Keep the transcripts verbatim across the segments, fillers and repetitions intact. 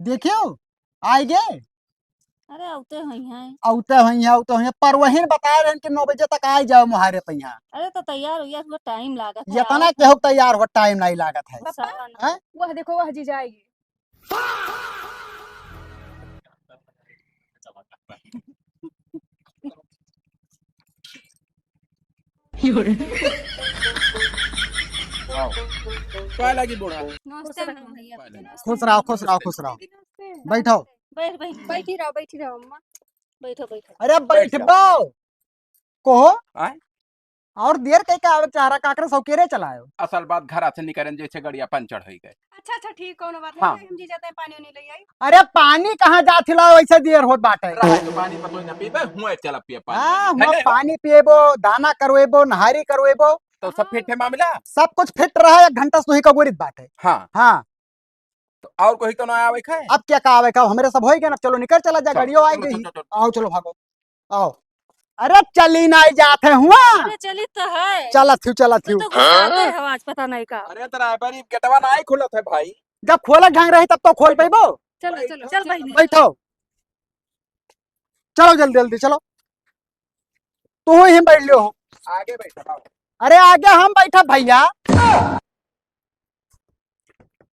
देखियो, आइ गे। अरे, अउते होइहैं। अउते होइहैं, अउते होइहैं। पर वही न बताए रहन कि नौ बजे तक आइ जाओ मोहारे पे यहाँ। अरे, तो तैयार हो गया, थोड़ा टाइम लागत है, ये तना आवत केहू तैयार हो, टाइम नहीं लागत है। बस, हाँ। हैं? वह देखो, वह जीजा आइगी। आओ। पाए लागी बूढ़ा। नमस्ते भैया। पाए लागी। खुश रहो, खुश रहो, खुश रहो। नमस्ते। बैठो। बैठ, बैठ। बैठी रहो, बैठी रहो अम्मा। बैठो, बैठो। अरे बैठ जाओ। बैठबो। कहो। आय? और देर कई का आवे चाह रहा, काकरे सौकेरे चलायो। असल बात घरा से निकरन जैसे गड़िया पंचर होई गए। अच्छा, अच्छा, ठीक, कौनो बात नहीं, हाँ। हम जी जाते हैं, पानी उनी ले आई। अरे पानी कहाँ जात हिला, वैसे देर होत बाटे। रहे तो पानी पतोई ना पीबे, हुए चला पिए पानी। हाँ, है हुआ ना? पानी पिएबो, दाना करवेबो, नहारी करवेबो। तो सब फिट है मामला? सब कुछ फिट रहा, एक घंटा से तुही का गोरित बाटे। हाँ। हाँ। तो और कोई तो ना आवे खाए? अब क्या का आवे का, हमरे सब होई गए ना, चलो निकर चला जा, चलो, गड़ियो आई चलो, गई। चलो, चलो, चलो। आओ, चलो भागो, आओ। अरे चली ना जात है हुआ। अरे चली तो है। चलत थी, चलत थी। तो गुस्सा आते हो आज, पता नहीं का। अरे ड्राइवर, ये गेटवा ना ही खुलत है भाई। जब खोलक ढंग रही तब तो खोल पैबो। चलो, चलो, चल बहिनी। बैठो, चलो जल्दी जल्दी चलो। तू ही बैठ लियो। आगे बैठो, आओ। अरे आगे हम बैठा भैया।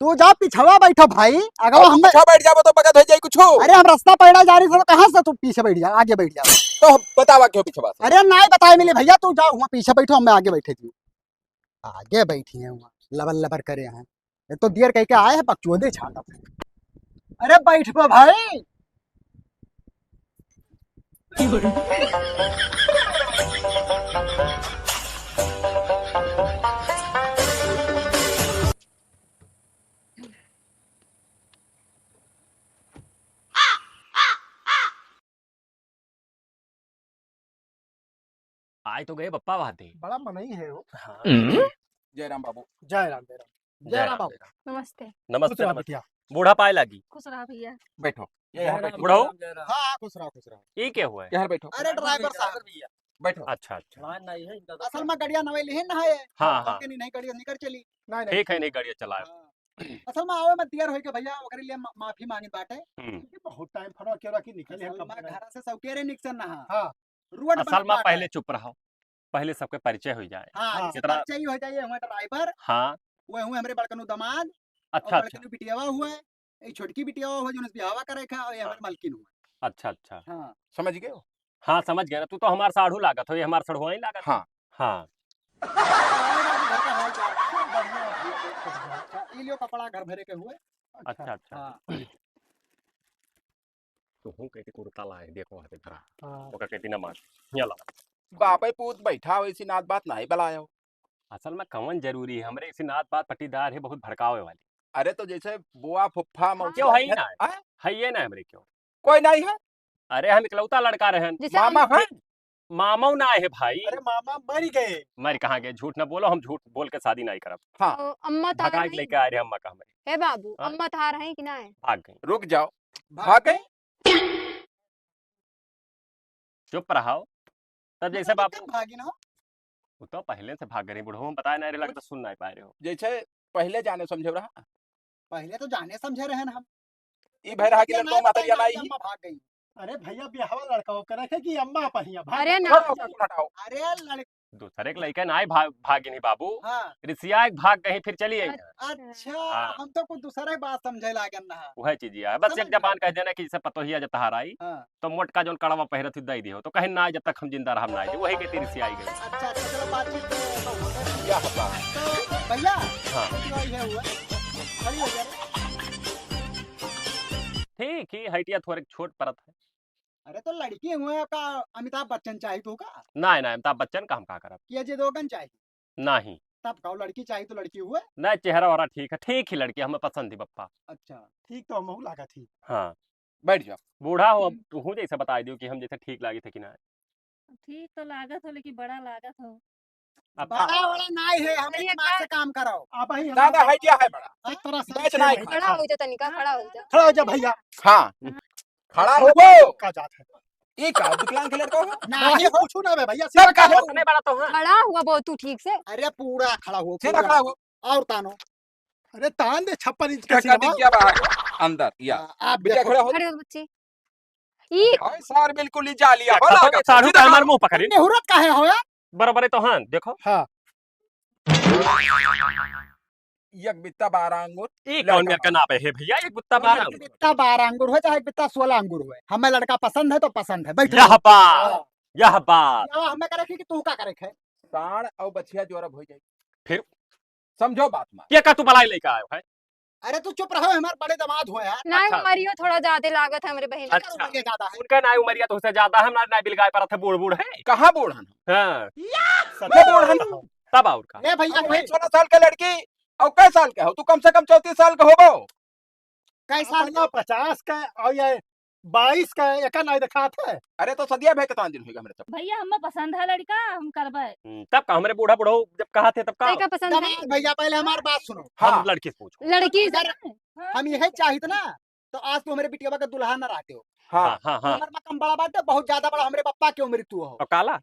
तू जा पिछवा बैठो भाई, अगवा तू हम पिछवा बैठ जाबो तो बगत हो जाई कुछ। अरे हम रास्ता पैड़ा जा रही थी, तो कहाँ से तू पीछे बैठ जा, आगे बैठ जा। तो बतावा क्यों पिछवा से? अरे नाई बताए मिली भैया, तू जा वहाँ पीछे बैठो, हम आगे बैठे थी। आगे बैठी हैं वहाँ, लबर लबर करे हैं। एक तो देर कह के आए हैं, बकचोदे छाता। अरे बैठबो भाई। आए तो गए बप्पा वहां थे। बड़ा मनई है वो। हाँ। जय राम बाबू। जय राम, जय राम। जय राम बाबू। नमस्ते। नमस्ते, खुश रहा नमस्ते। बिटिया। बूढ़ा पाए लागी। खुश रहा भैया। बैठो। ये यहाँ बैठो। बूढ़ा हो? हाँ, हाँ, खुश रहा, खुश रहा। ये क्या हुआ है? यहाँ बैठो। अरे ड्राइवर साहब। बैठो। अच्छा, अच्छा। असल में गड़िया नवे लिहे ना है। हाँ, हाँ। हमके नहीं, नहीं गड़िया निकर चली। नहीं, नहीं। ठीक है, नहीं गड़िया चलाए। हाँ। असल में आवे में देर होई के भैया, ओकरे लिए मा-, माफी मांगित बाटे। हम्म। क्योंकि बहुत टाइम फरो के रखी निकल है असल में कब। घरा से सौकेरे निकसन ना। हाँ। रोड असल बनत में बाटे। पहले चुप रहो, पहले सबके परिचय हो जाए। हाँ, हाँ। जैसे जितना परिचय हो जाए, हुए ड्राइवर, हाँ। वो हुए हमरे बड़कनू दामाद, अच्छा, और अच्छा। बड़कनू बिटियावा हुए, ये छोटकी बिटियावा हुए, जो बियाहवा करे का, और ये हाँ। हमारे मालकिन हुए। अच्छा, अच्छा। हाँ। समझ गए हो? हाँ, समझ गए ना। तू तो हमार साढ़ू लागत हो, ये हमार सढ़ुआई लागत हो। हाँ। हाँ। और बाबू घर का हाल चाल? सब बढ़िया है। अच्छा, ई लियो कपड़ा घर भरे के हुए। अच्छा, अच्छा। हाँ। तो हूँ कहती कुर्ता लाए, देखो हाथे धरा। हाँ। ओका कहती ना मार। यहाँ ला। बापे पूत बैठा हो, इसी नात बात नहीं बलायो। असल में कवन जरूरी है, हमरे इसी नात बात पट्टीदार है, बहुत भड़कावे वाली। अरे तो जैसे बुआ, फुफ्फा, हाँ। मौसी क्यों है ही है, ना? हैं? है ये ना हमरे क्यों? कोई नहीं है। अरे हम इकलौता लड़का रहन। जैसे मामा हम है? मामऊ ना है भाई। अरे मामा मर गए। मर कहाँ गए? झूठ ना बोलो, हम झूठ बोल के शादी नहीं करब। हाँ। ओ, अम्मा तार भगा के नहीं? लेके आए रहे अम्मा का हमरे। हे बाबू, हाँ? अम्मा तार है कि ना है? भाग गई। रुक जाओ। भाग भाग गई? चुप रहो। तब जैसे मतलब बाबू कब भागी ना? वो तो पहले से भाग गई, बुढ़ऊ हम बताए ना रे, लगता सुन नहीं पाए रहे हो। जैसे पहले जाने समझे रहा। पहले तो जाने समझे रहे ना हम। ई भैर हागी लड़का माता रिया लाई। अम्मा भाग गई। अरे भैया, बियाहवा लड़का ओकर रखे कि अम्मा पहिया भाग अरे गई। ना। हटाओ, हटाओ, हटाओ। अरे लड़- दूसरे के लइका ना आए भाग, भागिनी बाबू। हाँ। रिसिया के भाग गई, फिर चली आई। अच्छा, हाँ। हम तो कुछ दूसरे बात समझे लागन ना। वह चीज है, बस समझ एक जबान गए। कह देना कि जैसे पतोहिया जब तहार आई, हाँ। तो मोटका जौन कड़वा पहिरत ही दे दियो, तो कहे ना, जब तक हम जिंदा रहब ना आई, वही के तेरी रिसिया आई गई। अच्छा, अच्छा, चलो बातचीत तो, तो होते रही। क्या पता है? तो भैया, हाँ। ये है हुआ। खड़ी हो जा रे। ठीक ही, height या थोड़े छोट परत है। अरे तो लड़की हुए का अमिताभ बच्चन चाहित हो का? नहीं, नहीं, अमिताभ बच्चन का हम का करब? के जे दोगन चाहित? नहीं। तब का लड़की चाहित तो लड़की हुए? नहीं, चेहरा वहरा ठीक है, ठीक ही लड़की हमें पसंद ही बप्पा। अच्छा, ठीक तो हमहू लागत ही। हाँ। बैठ जाओ। बूढ़ा हो, अब तू जैसे बताई दियो कि हम जैसे ठीक लागित है कि ना। ठीक तो लागत हो, लेकिन बड़ा लागत हो। अब बड़ा वाला नाई है, हम अरे दिमाग से काम कराओ। अब ही हम दादा है क्या है बड़ा? एक तरह से बैच नाई खड़ा। खड़ा हो जा तनिका, खड़ा हो जा। खड़ा हो जा भैया। हाँ। खड़ा हो गो। का जात है? ये का विकलांग के लड़का हो? ना, ये पूछू ना बे भैया, सीधा खड़ा हो। इतने बड़ा तो है। खड़ा हुआ बहुत तू ठीक से। अरे पूरा खड़ा हो, सीधा पूरा। खड़ा हो। और तानो। अरे तान दे, छप्पन इंच का का सीना। दिया बाहर, अंदर, या। हाँ, आप बिटिया देखो। खड़े हो। खड़े हो बच्चे। ई हाय सार, बिल्कुल ही जाली है, देखो, बोला तो का साढ़ू सीधा का हमार खड़ा। मुंह पकड़ी। नेहुरत काहे हो यार? बराबर है तो हाँ, देखो। हाँ। एक बित्ता बारह अंगुर। ई कौन मेर का नापे है भैया? एक बित्ता बारह अंगुर। एक बित्ता बारह अंगुर हो, चाहे एक बित्ता सोलह अंगुर हो, हमें लड़का पसंद है तो पसंद है। बैठो। यह बात, हाँ। यह बात। या हमें करे कि तू का करे है? साढ़ और बछिया जोरब हो जाए। फिर? समझो बात मा। ये का तू बलाई लेके आयो है? अरे तू चुप रहो, हमार बड़े दामाद हो यार। नाहीं, अच्छा। उमरियो थोड़ा ज्यादा लागत है हमरे बहिन। अच्छा। उमरिया ज्यादा है। उनका नाहीं उमरिया तो उससे ज्यादा है, हमारे नाहीं बिलगाए पर थे बूढ़ बूढ़ है। कहाँ बूढ़ हन? हाँ। सत्तर बूढ़ हन। तब और का? ले भैया, अब वही वही सोलह साल के लड़की, और कै साल के हो? तू कम से कम चौंतीस साल के होबो। कै साल अपना के? पचास का, और ये बाईस का, एका नाहीं दिखात है। अरे तो सदिया भे कितना दिन होइगा हमरे तब। भैया, हमें पसंद है लड़का, हम करबे। हम्म, तब का हमरे बूढ़ा बूढ़ो जब कहा थे तब का? तय का पसंद है? दमाद भैया, पहले हमार बात सुनो। हाँ। हम लड़की से पूछो। लड़की से अगर ना? हाँ। हम यही चाहित ना, तो आज तू हमरे बिटियावा का दुल्हा ना रहते हो। हाँ। हाँ, हाँ, हाँ। उम्र में कम बड़ा बात है, बहुत ज्यादा बड़ा हमरे पप्पा की उम्र तू हो। और काला?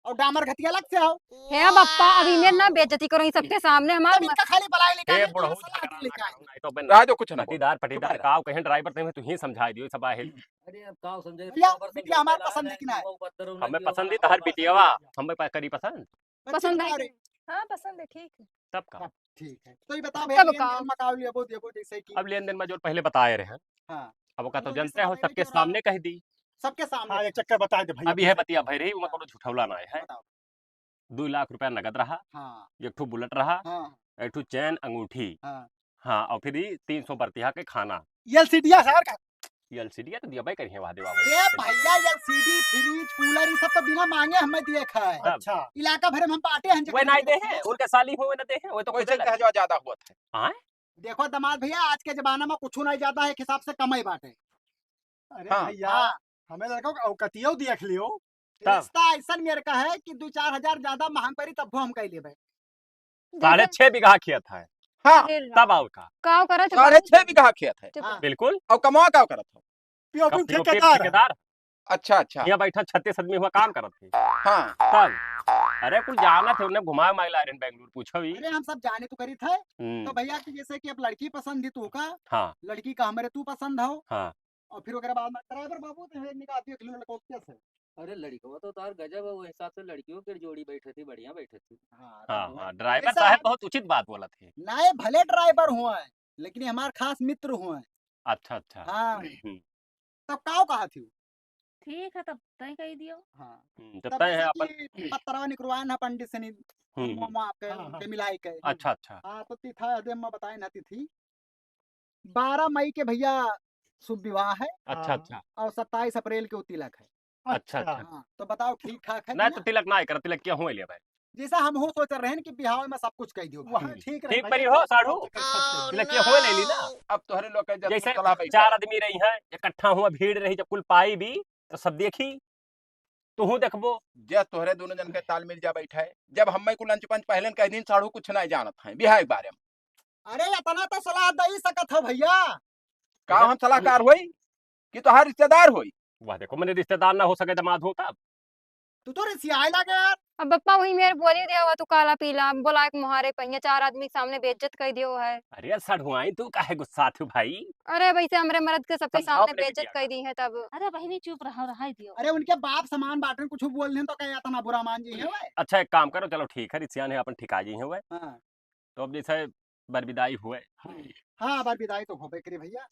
और डामर घटिया लग से हो। हे बप्पा, अब इन्हें ना बेइज्जती करो, इन सबके सामने हमार तब इनका खाली बलाई लेके हे आए, बुढ़ऊ, थोड़ा सा लाठी लेके आए। नहीं तो बन रहा दो कुछ ना बोल। पटीदार, पटीदार, चुप रहे। काव कहें ड्राइवर, ते में तू ही समझाई दियो, सब आहे। अरे, अब काव समझे, भैया, ड्राइवर से बिटिया हमार बोला पसंद है है कि ना? कि वो बदतमीजी हमें वाला पसंद ही तो हर वाला बिटियावा, है। हमें प-, करी पसंद। पसंद है। हाँ, पसंद है, ठीक है। तब का? तब ठीक है। तो ये बताओ भैया, तब लेन का? देन में काव लेबो देबो जैसे कि अब लेन देन में जो पहले बताए रहे हैं। हाँ। अब ओका तो हम लोग जानते हो, जैसे सबके बताएंगे सामने कह दी। सबके सामने। हाँ, एक चक्कर बता दे भैया। अब यह बतिया भई रही, उमा हाँ। कोनो झूठौला ना है। बताओ। दो लाख रुपया नगद रहा, हाँ। एक ठो बुलेट रहा, हाँ। एक ठो चैन, अंगूठी। हाँ। हाँ, और फिर ये तीन सौ बरतिया के खाना। एलसीडिया सार का। एलसीडिया तो दिया भाई करिए, वाह दे, वाह भाई। अरे भैया, एलसीडी, फ्रिज, कूलर, ये सब तो बिना मांगे हमें दिए खाए। तब? अच्छा। इलाका भर में हम बांटे हैं, वे जगह नहीं जगह। दे हैं, उनके साली हो ना दे हैं, वो तो वैसे कुछ कहे जो ज्यादा हुआ था। आय? देखो दमाद भैया, आज के जमाना में कुछ नहीं ज्यादा है, एक हिसाब से कम ही बाटे। अरे हाँ। भैया, हाँ। हमें लड़का को औकतियो देख लियो। तब? रिश्ता ऐसन मेरे का है कि दो चार हजार ज्यादा महंग पड़ी, तब वो हम कह लेबे। साढ़े छह बीघा खेत है। हाँ। अरे राम। तब और का? काव करत है साढ़े छह बाबू? बीघा खेत है। चुप रह। हाँ। बिल्कुल। और कमावा काव करत हो? पीओपी कब पीओपी ठेकेदार है। ठेकेदार? अच्छा, अच्छा। यहाँ बैठा छत्तीस आदमी हुआ काम करत है। हाँ। तब? अरे कुल जानत है, उन्हें घुमाए माइल आए रहन बेंगलुरु, पूछो ही। अरे हम सब जाने तो करी थे। हम्म। तो भैया कि जैसे कि अब लड़की पसंद ही तू का, हाँ। लड़की का हमरे तू पसंद हो। हाँ। और फिर ओकरे बाद में ड्राइवर बाबू तो एक निकाल दिया, लड़को कैसे? अरे लड़कवा तो तार गजब है, वो हिसाब से लड़कियों के जोड़ी बैठे थी, बढ़िया बैठे थी। हाँ, हाँ, तो हाँ, ड्राइवर ऐसा साहब है। बहुत उचित बात बोलत है। नाहीं, भले ड्राइवर हुआ है, लेकिन ये हमार खास मित्र हुआ है। अच्छा, अच्छा। हाँ। हम्म। तब काव कहा थी? ठीक है, तब तय कही दियो। हाँ। हम्म, तब तब तय है जैसे अपन। कि पत्तरवा निकरवाए ना पंडित से नहीं, हम्म, हम्म। मामा आपके हाँ, हाँ। उनके मिलाई के। अच्छा, अच्छा। हाँ, तो तीथा हदे अम्मा बताए ना तिथि। बारह मई के भैया शुभ विवाह है। अच्छा, हाँ। अच्छा। और सत्ताईस अप्रैल के वो तिलक है। अच्छा, अच्छा। अच्छा। हाँ, तो बताओ ठीक ठाक है नहीं, तो ना? तिलक ना कर, तिलक क्या हुए ले भाई? जैसा हम हो सोच रहे हैं कि बिहाव में सब कुछ कह दियो। वहाँ हम्म। ठीक रहे ठीक भाई, परी हो, साढ़ू। तिलक क्या हुए ले ली ना? अब तोहरे लोग के जब जैसे सलाह बैठा। चार आदमी रही हैं, इकट्ठा हुआ भीड़ रही, जब कुल पाई भी, तो सब देखी। तुहू देखबो। जे तोहरे दोनों जन के तालमेल जा बैठा है। जब हम्मे कुल लंच पंच पहले कह दिन साढ़ू कुछ नहीं जानत है बिहाव के बारे में। अरे इतना तो सलाह दे ही सकत हो भैया। का हम सलाहकार होई कि तोहार रिश्तेदार होई? वाह, देखो, मने रिश्तेदार ना हो सके, दामाद हो तब। तू तो रिसियाए लागे यार। अब बप्पा वही मेरे बोली दिया हुआ, तू काला पीला, बोला एक मुहारे पहिया, चार आदमी के सामने बेइज्जत कर दियो है। अरे सढ़ुआई, तू काहे गुस्सा थू भाई? अरे वैसे हमरे मर्द के सबके समझाओ सामने अपने बेइज्जत बिटिया कर का। दी है तब। अरे बहिनी चुप रहो, रहाई दियो। अरे उनके बाप समान बाटन, कुछ बोल दें तो क्या इतना बुरा मान जी है वे? अच्छा एक काम करो, चलो ठीक है, रिसियान है अपन ठिका जी है वे। हाँ। तो अब जैसे बरबिदाई हुए। हाँ, बरबिदाई तो होबे करी भैया।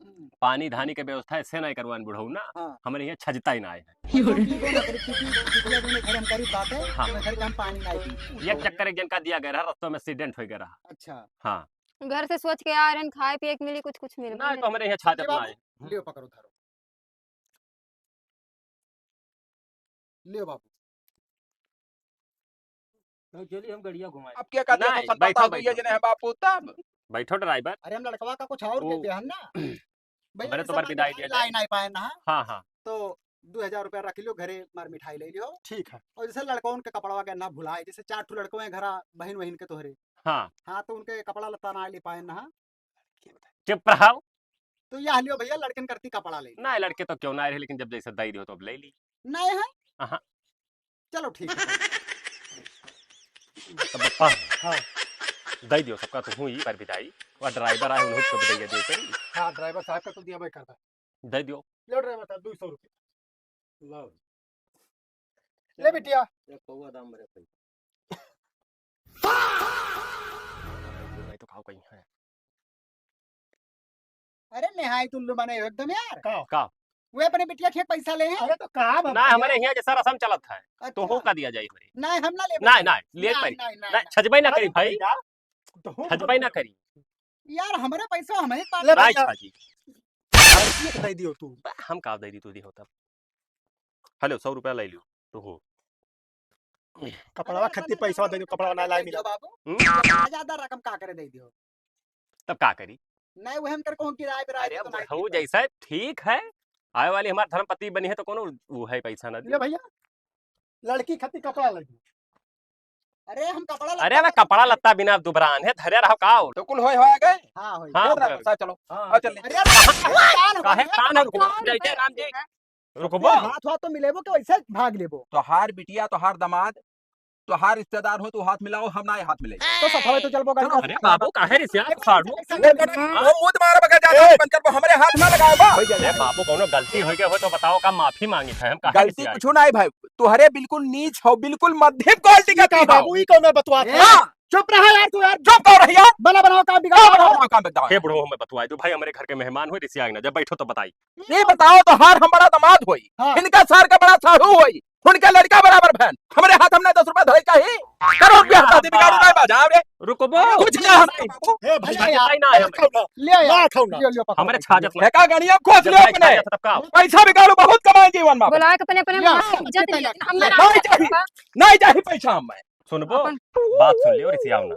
हम्म। पानी धानी के व्यवस्था ऐसे नहीं करवान बुढ़ऊ ना, हाँ। हमरे यहाँ छजता ही ना है। हम लोग पीबो ना करी, क्योंकि पिछले दिन घर हम करीब बात है, हाँ। तो घर के हम पानी नहीं पी। एक चक्कर एक जन का दिया गया रहा, रस्तों में एक्सीडेंट हो गया रहा। अच्छा। हाँ। घर से सोच के आ रहे हैं, खाए पिए के मिली, कुछ, कुछ मिल ना, तो हमरे यहाँ छाजत ना है। लियो पकड़ो, धरो। लियो बाबू। तो चलिए हम गड़िया घुमाए। अब क्या कहते हैं, नहीं, तो संताता बैठो, हुई है बैठो। जने हैं बापू तब। बैठो ड्राइवर। अरे हम लड़कवा का कुछ और वो के देहन ना। भैया, हमरे तो जैसे बरबिदाई मान लो दे दे। लाई नहीं पाए ना। हाँ, हाँ। तो दो हजार रुपया रख लियो, घरे मार मिठाई ले लियो। ठीक है। और जैसे लड़कवन के कपड़वा के ना भुलाए, जैसे चार ठो लड़कवे हैं घरा, बहिन वहिन के तोहरे। हाँ। हाँ, तो उनके कपड़ा लत्ता ना ले पाए ना। चुप रहो। तो यह लियो भैया, लड़कन करती कपड़ा ले। ना, लड़के तो क्यों ना रहे, लेकिन जब जैसे दई दियो तो अब ले ली। नहीं है? अहाँ। चलो ठीक है। तो बप्पा। हाँ। दइ दियो सबका, तुहूँ ई बार बिदाई। वा ड्राइवर आए, उन्हों को बिदाई दे करी। हाँ, ड्राइवर साहब का तो दिया भाई करता। दइ दियो। लो ड्राइवर साहब, दुइ सौ रुपया। लो। ले बिटिया। एक पौवा दाम मेरे भाई। भाई तो खाओ कहीं है। अरे नेहायत उल्लू बने हो एकदम यार। का? का? वे अपने बिटिया के पैसा ले हैं। अरे तो का बाबा ना, यार? हमारे यहाँ जैसा रसम चलत है, तो अच्छा। हो का दिया जाए हमारे? ना, हम ना लेबे। ना, ना, ले ना, पाई। ना, ना, ना, ना। छजबे ना करी भाई। तो हो छजबे ना करी। यार, हमरे पैसा हम ही पास ले ना भैया। छाजी। अरे, ये दे दियो तू। हम का दे दी तू दियो तब। हेलो, सौ रुपया ले लियो। तो हो। कपड़वा अरे, खत्ती अपने पैसा दे दियो, कपड़वा ना लाई दे दियो मिला। बाबू। हम्म? ज्यादा रकम का करे दे दियो? तब का करी? नहीं, वह हम कर कहूँ किराए पे अरे, तो नहीं बुढ़ऊ देता। जैसा है, ठीक है, आए वाली हमार धर्मपति बनी है तो कोनो वो है पैसा ना ले दियो। भैया, लड़की खत्ती कपड़ा ले दियो। अरे, हम कपड़ा अरे, लत्ता मैं कपड़ा लत्ता बिना दुबरान है, धरे रहो का हो? तो कुल होए, होए गए? हाँ, होए। हाँ, बोल रहा होए। है, चलो। हाँ। आओ, चल ले। अरे, कान काहे कान है? रुको, जय जय राम जी। रुकबो? हाथ, हाथ तो मिलेबो कि वैसे भाग लेबो? तोहार बिटिया, तोहार दामाद, तोहार रिश्तेदार हो तो हाथ मिलाओ, हम ना हाथ मिले। तो सफावे तो चलबो गाड़ी अरे का। बाबू, काहे रिसिया साढ़ू? वो मुंह तुम्हारा बगैर जाता है, बंद कर, वो हमरे हाथ ना लगाओ बा। अरे बाबू, कोनो गलती हो गया हो तो बताओ, का माफी मांगी है हम, काहे गलती रिसिया? कुछ ना है भाई, तोहरे बिल्कुल नीच हो, बिल्कुल मध्यम क्वालिटी का ई का तू हो। बाबू, ई कौन बतवा था? हाँ। चुप रहा यार तू यार। चुप कौन रही यार? बना बनाओ काम बिगाड़ बनाओ, बनाओ। बनाओ काम बिगाड़। हे बुढ़ो, हमें बतवाए दो भाई, हमारे घर के मेहमान हो, रिसिया ना, जब बैठो तो बताई। ये बताओ, तोहार हम बड़ा दामाद होई, हाँ। इनका सार का बड़ा साढ़ू होई, उनके लड़का बराबर बहन, हमरे हाथ हमने दस रुपया धरे चाही, करो रुपया हम हाथ बिगाड़ू ना बाजाओ रे। रुकबो। कुछ ना हम ए भैया, बताई ना है। खाओ ना। ले आ यार। ना खाओ ना। लियो, लियो, पकड़ो, हमारे पकड़ो। छाजत ना। फेंका गणिया, खोज जब लियो नहीं अपने। छाजत तब का? पैसा बिगाड़ू बहुत कमाए जीवन में। बुलाए के अपने, अपने लियो। माँ से इज्जत लियो। हम ना नहीं चाहिए। नहीं चाहिए पैसा हमें। सुनबो, अपन बात सुन लियो, रिसियाओ ना।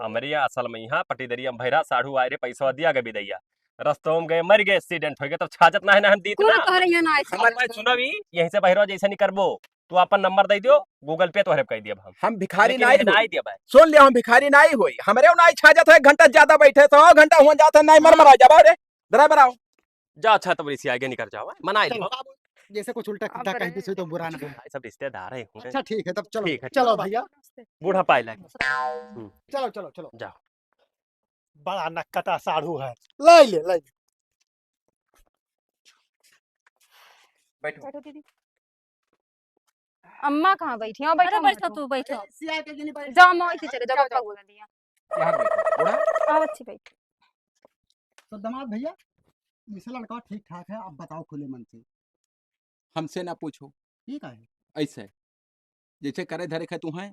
हमरे यहाँ असल में यहाँ पटीदरिया में भैरा साढ़ू आए रे, पैसा दिया गए बिदैया। रस्तों में गए, मर गए, एक्सीडेंट हो गया, तब छाजत ना है ना हम दीत कुल ना। तोहरे यहाँ ना आए हमारे छाजत। सुनबी, यहीं से बहिरो जैसे नहीं करबो, तू अपन नंबर दे दियो, Google Pay तोहरे पे कर दिया हम। हम भिखारी लेकिन नाई ये होई। नाई दिया भाई। सुन लिया, हम भिखारी नाई होई। हमरे नाई छाजत है, एक घंटा ज्यादा बैठे, सौ घंटा हुआ जाता है, नाई मर हाँ। मरा जाबा रे। ड्राइवर आओ। जा, अच्छा, तब इसी आगे निकल जाओ, मनाई चलो, लो। बाबू, जैसे कुछ उल्टा सीधा अब कह रहे दी, तो बुरा ना मानो। भाई, सब रिश्तेदार हैं, हुए। अच्छा, ठीक है, तब चलो, ठीक है, चलो चलो। भैया। बूढ़ा पाए लागे। हम्म। चलो, चलो, चलो। जाओ। बड़ा नक्कटा साढ़ू है। लाई ले, लाई ले। बैठो। बैठो दीदी। अम्मा कहाँ बैठी हैं? बैठो, अरे, बैठो, बैठो। तू, बैठो। अरे, सिया के जनी बैठ। जाओ, अम्मा, वहीं से चले जाओ, जाओ, पप्पा जाओ। बोला दिया। यहाँ बैठो। बूढ़ा? आओ, अच्छी बैठ। तो दामाद भैया, मिश्रा लड़का ठीक ठाक है, अब बताओ खुले मन से। हमसे ना पूछो। ठीक है। ऐसे, जैसे करे धरे खे तू हैं,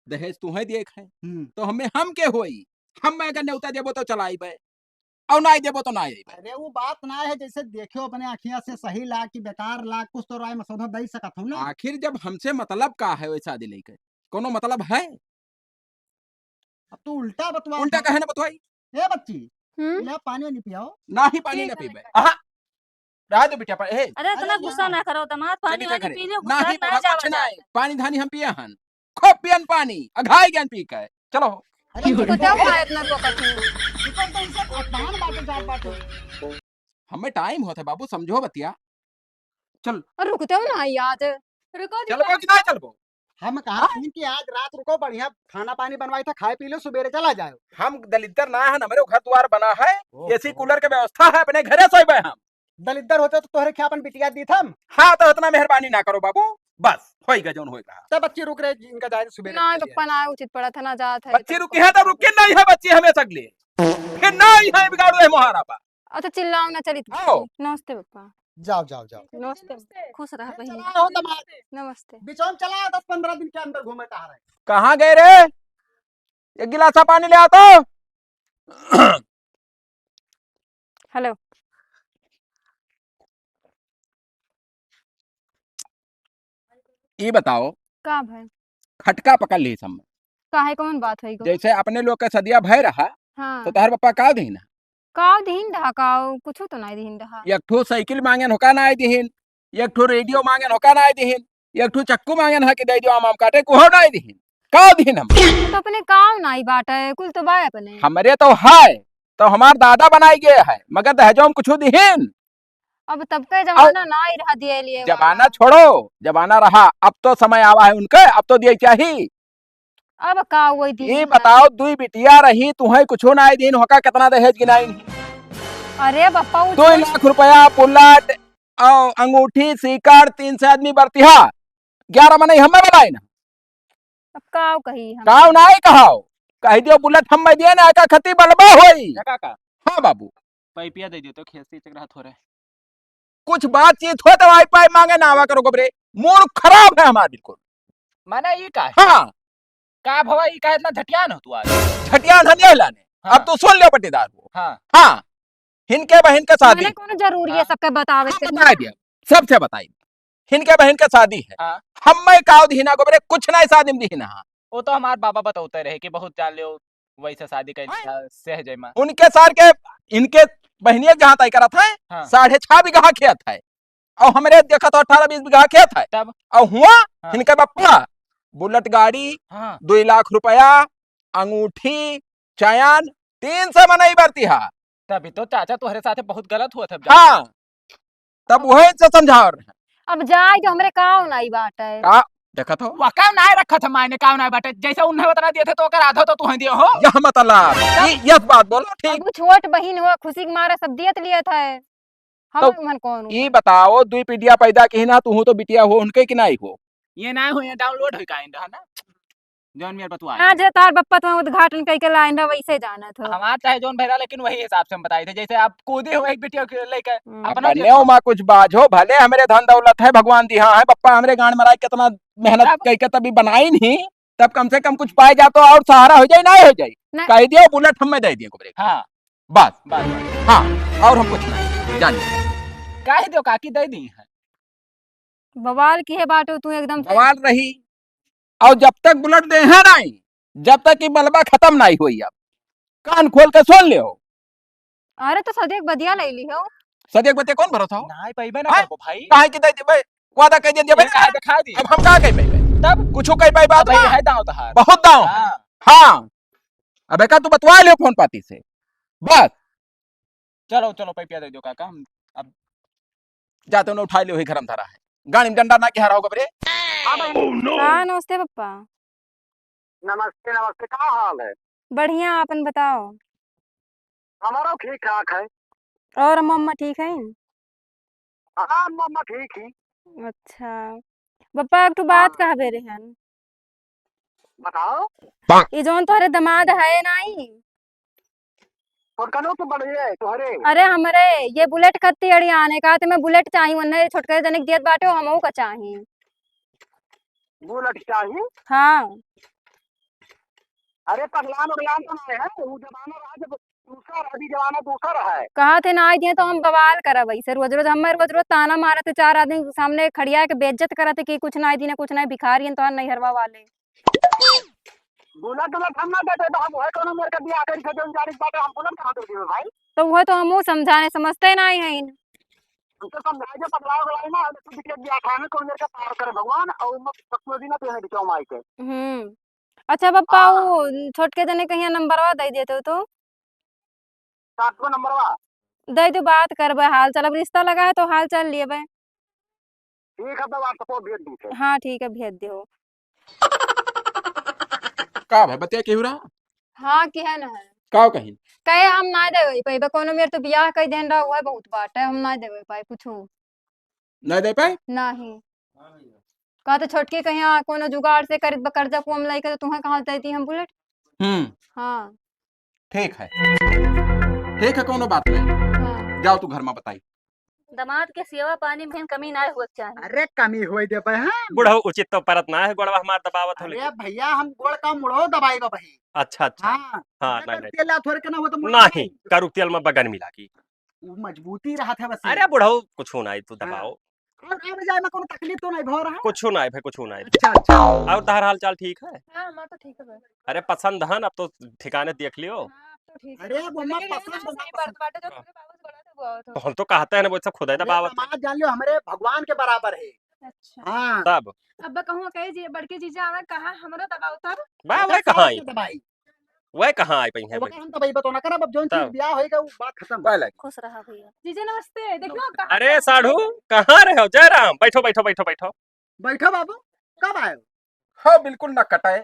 दहेज तू हैं दिए खे, हम्म। तो हमें हम के होई? हम मैं अगर न्योता देबो तो चला आइबे, और ना देबो तो ना आइबे। अरे वो बात ना है, जैसे देखियो अपने आँखिया से सही लाग कि बेकार लाग, कुछ तो राय मसौदा दे सकत हो ना। आखिर जब हमसे मतलब का है वैसा शादी लेके, कोनो मतलब है? अब तू उल्टा बतवा उल्टा था। काहे ना बतवाई? ए बच्ची, हम्म? ले पानी वानी पियाओ। ना ही पानी ठीक ना है, पीबे। ठीक है। आहा। रह दे बिटिया, पा-, हे। अरे, इतना अरे, गुस्सा ना। ना करो, दामाद, पानी चली वानी करे। पी लो, ना गुस्सा ही ना बाबा, जावा कुछ ना जाए। है। पानी धानी हम पिए हन। खूब पियन पानी, अघाई गन पी के। चलो। अरे, रुको, क्या हुआ इतना रोकत है? रुको, तो इनसे अपमान बाटे, जात बाटे। हमें टाइम होत है बाबू, समझो बतिया। चल। अरे, रुकते हो ना यार। रुको जी, चलबो कि ना चलबो? हम कहा हाँ? कि आज रात रुको, बढ़िया खाना पानी बनवाई था, खाए पी लो, सुबेरे चला जाओ। हम दलिद्दर ना है, हमरे घर द्वार बना है, ओहो। एसी कूलर के व्यवस्था है, अपने घरे सोइबे हम। दलिद्दर होते तो तोहरे क्या अपन बिटिया दीत हम? हाँ, तो इतना मेहरबानी ना करो बाबू, बस, होइगा जौन होइगा। तब बच्ची रुक रहे, इनका जाए सुबेरे ना, चले पप्पा जाए। ना उचित पड़ा था, ना जात है, बच्ची तब रुकी है, तब रुकी नहीं है बच्ची हमें सगले। फिर ना ही है बिगाड़ू है मोहारा बा। अच्छा, चिल्लाओ ना, चलित आओ। नमस्ते पप्पा। जाओ, जाओ, जाओ। नमस्ते। खुश रह बहिन। चला हो दामाद। नमस्ते। बिचौन चला, दस पन्द्रह दिन के अंदर घूमे टहरे। कहाँ गए रे? एक गिलासा पानी ले आ तो। हेलो। ई बताओ। का भाई? खटका पकड़ ली सब में। काहे, कौन बात है को? जैसे अपने लोग का सदिया भय रहा, हाँ। तो तोहर पप्पा का दीन? का दीन रहा, का कुछ तो नहीं दीन रहा। एक ठो साइकिल मांगेन होका ना दिहिन, एक ठो रेडियो मांगेन होका ना दिहिन, एक ठो चक्कू मांगेन हा कि दे दियो आम, आम काटे, कुहो ना दिहिन। का दीन हम? तो अपने काम नहीं बाटे, कुल तो बा अपने। हमरे तो है, तो हमार दादा बनाई गए है, मगर दहेजो में कुछ दिहिन। अब तब के जमाना ना ही रहा दिए लिए जमाना वाला। छोड़ो, जमाना रहा, अब तो समय आवा है उनके, अब तो दिए चाहिए। अब का हुई दी? ई बताओ, दुई बिटिया रही, तुहैं कुछो नाहीं दीन, होका केतना दहेज गिनाइन? अरे बप्पा, उ दो लाख रुपया, बुलेट, अउ अंगूठी, सीकड़, तीन सौ आदमी बरतिहा, ग्यारह मनई हम्मै बलाइन। अब काव कही हम? काव नाहीं कहाव, कहि दियो बुलेट हम्मै दिए ना, एका खती बलबा होई। एका का? हाँ बाबू। पैपिया दे दियो तो खेत से चक रहा थोड़े। कुछ बातचीत हो तो आई पाई मांगे ना आवा करो गोबरे। मूड खराब है हमारा बिल्कुल। माने ई का है? हाँ। का भवा ई का इतना झटियान हो तू आज? झटियान हम यही लाने। हाँ। अब तू सुन ले पट्टीदार को। हाँ। हाँ। हिनके बहिन के शादी। माने कौनो जरूरी है हाँ। सबके बतावे हाँ, के? बताई दिया। सबसे बताई। हिनके बहिन के शादी है। हाँ। हम्मै काव दिहिना गोबरे, कुछ नाहीं शादी में दिहिना। वो तो हमार बाबा बतौते रहे कि बहुत जान लियो, वैसे शादी कर हाँ। लिया, सहजे मा। उनके सार के, इनके बहिनिया जहाँ तय करत है, हाँ। साढ़े छह बीघा खेत है। अउ हमरे देखत हो अठारह बीस बीघा खेत है। तब? अउ हुआ हाँ। इनके बप्पा बुलेट गाड़ी, हाँ। दुई लाख रुपया, अंगूठी, चैन, तीन सौ मनई बरतिहा। तभी तो चाचा तोहरे साथे बहुत गलत हुआ था। हाँ, तब वही से समझाव रहे। अब जाए जो हमरे काव नाई बाटे। का? देखत हो? वह काव नाई रखत है मायने, काव नाई बाटे। जैसे उन्हें उतना दिए थे तो ओकर आधा तो तुहें दियो हो। यह मतलब, तब? ये, यह बात बोलो, ठीक। अब वो छोट बहिन हो, खुशी के मारे सब दियत लियत है। हम तो उमन कौन ई उमन? बताओ, दुई पीढ़िया पैदा किहिना, तुहू तो बिटिया हो, उनके कि नाई हो? ये नाई हो, ये download होई का इन रहा ना? जौन मेरे बतुआ हाँ, जे तार बप्पा तुम्हें उद्घाटन कइके लाइन रहा, वैसे जानत हो। हमार चाहे जौन भैरा, लेकिन वही हिसाब से हम बताई थे। जैसे आप कूदे हो एक बिटिया के लेके, हम्म। अपना अब बने हो माँ कुछ बाझो, भले हमरे धन दौलत है, भगवान दिहा है, बप्पा हमरे गांड मराई कितना मेहनत तब? कइके तभी बनाई नहीं, तब कम से कम कुछ पाए जा तो और सहारा हो जाए, नाई हो जाए। ना। कह दियो बुलेट हमें दे दिए गोबरे। हाँ। बस। बस, बस। हाँ, और हम कुछ नहीं जानी। कह दियो काकी दे दी है। बवाल किहे बाटो तू एकदम से। बवाल रही। और जब तक बुलेट देहे नाई, जब तक ई मलबा खतम नाई होई। अब कान खोल के सुन लियो। अरे तो सदिया के बदिया ले ली हो। सदिया के बदिया कौन भरोसा हो? नाई पैबे ना हैं? करबो भाई। काहे कि दे देबे? वादा कह दे देबे ये ना। काहे दिखा दी? अब हम का कह पाइबे? तब? कुछो कह पाइबे अब तो? ये है दांव तहार। बहुत दांव। हाँ। हाँ। अब एका तू बतवा ले फोन पाती से। बस। चलो, चलो, पैपिया दे दो काका, हम अब जाते उन्हें उठा लियो, ही घर में धरा है। गाड़ी में डंडा ना के हरा होगा बरे। हाँ, नमस्ते पप्पा। नमस्ते, नमस्ते, का हाल है? बढ़िया, आपन बताओ। हमारो ठीक ठाक है। और मम्मा ठीक है? हाँ, मम्मा ठीक ही। अच्छा। पप्पा, एक ठो बात हाँ। कहबे रहन। बताओ। ई जौन तोहरे दमाद है नाई? छोटकनो तो बढ़िया है तोहरे। अरे हमरे, ये बुलेट खत्ती अड़ी आने का, ते मैं बुलेट चाही, उन्हें छोटके जने के दियत बाटे, हमहू का चाही। बुलेट चाही? हाँ। अरे पगलान उगलान तो नहीं है, वो जमाना रहा जब दूसरा रहा, अभी जमाना दूसरा रहा है। कहा थे ना आई दिए तो हम बवाल करब ऐसे रोज रोज, हमें रोज रोज ताना मारत है, चार आदमी के सामने खड़िया के बेइज्जत करत है कि कुछ ना आई दीने, कुछ ना भिखारी हैं तोहार नैहरवा वाले। बुलेट उलेट हम ना देते, तो हम वही कोनो मेरे के बियाह करी के जौन जारी बाटे, हम बुलेट कहाँ दे देबे भाई? तो वह तो हमहू समझाने, समझते ना ही हैं। हम तो समझाए जे पगला उगला ना, हम तो बिटिया बियाह खाने कौन मेरे के पार करे भगवान, और मत पकड़ो दी ना तेने बिचाओ माई के। हम्म। अच्छा पप्पा, हाँ। वो छोटके जने कहिया नंबरवा दे देते हो तो? सात गो नंबरवा। दे दो, बात करबे, हाल चाल। अब रिश्ता लगा है तो हाल चाल लेबे। ठीक है, तो WhatsApp पर भेज दीजिए। हाँ, ठीक है, भेज दो। का भाई, बतिया केहू रहा? हाँ, किहे न है। का कही? कहे हम ना देवे पाइबे, कोनो मेर तो बियाह कई देन रहा, वह बहुत बात है, हम ना देवे पाए कुछो। ना दे पाए? नहीं। का तो छोटकी कहीं कोनो जुगाड़ से करित बा, कर्जा को हम लेके तो तुम्हें कहाँ देती हम बुलेट? हम्म। हाँ। ठीक है, ठीक है, कोनो बात नहीं। हाँ। जाओ तू घर में बताई। दमाद के सेवा पानी में कमी ना होए के चाही। अरे कमी होए देबे हम। बुढ़ऊ उचित तो परत ना है, गोड़वा हमार दबावत हो अरे लेकिन। भैया हम गोड़ का मुड़ो दबाई बा भाई। अच्छा, अच्छा। हाँ, हाँ, अरे नहीं, नहीं। तेल ला थोड़े के ना हो तो मुड़ो नहीं, दबाई। करू तेल में बगन मिला की। वो मजबूती रहत है बस। अरे बुढ़ऊ कुछ ना है, तू हाँ। दबाओ। और आवे जाए में कोनो तकलीफ तो नहीं भो रहा? कुछ ना है भाई, कुछ ना है। अच्छा, अच्छा। और तहर हाल चाल ठीक है? हाँ, हमार तो ठीक है भाई। अरे पसंद है ना, अब तो ठिकाने देख लियो। हाँ, अब तो ठीक है। अरे, वो मम्मा लेकिन पसंद इतना है, सही पसंद। बात बाटे, जो हाँ। तोरे बाबू से बोला था, वो आवत तो हो। हम तो कहते हैं ना, वो सब खुदा ही तो बाबा अरे, था। दमाद जान लियो, हमरे भगवान के बराबर है। अच्छा। हाँ। तब? अब कहूँ कहे जी, बड़के जीजा आवे, कहा हमरो दबाओ तब? बा, वह कहाँ आई? दबाई। वह कहाँ आई पई है अब भाई? हम तो भाई बतो ना करब, अब जौन चीज तब? ब्याह होएगा, वो बात खत्म। पहले। खुश रहा भैया। जीजा नमस्ते, देखो कहाँ अरे साढ़ू, कहाँ रहे हो? जय राम, बैठो, बैठो, बैठो, बैठो। बैठो बाबू, कब आए हो? हाँ, बिल्कुल ना कटाए।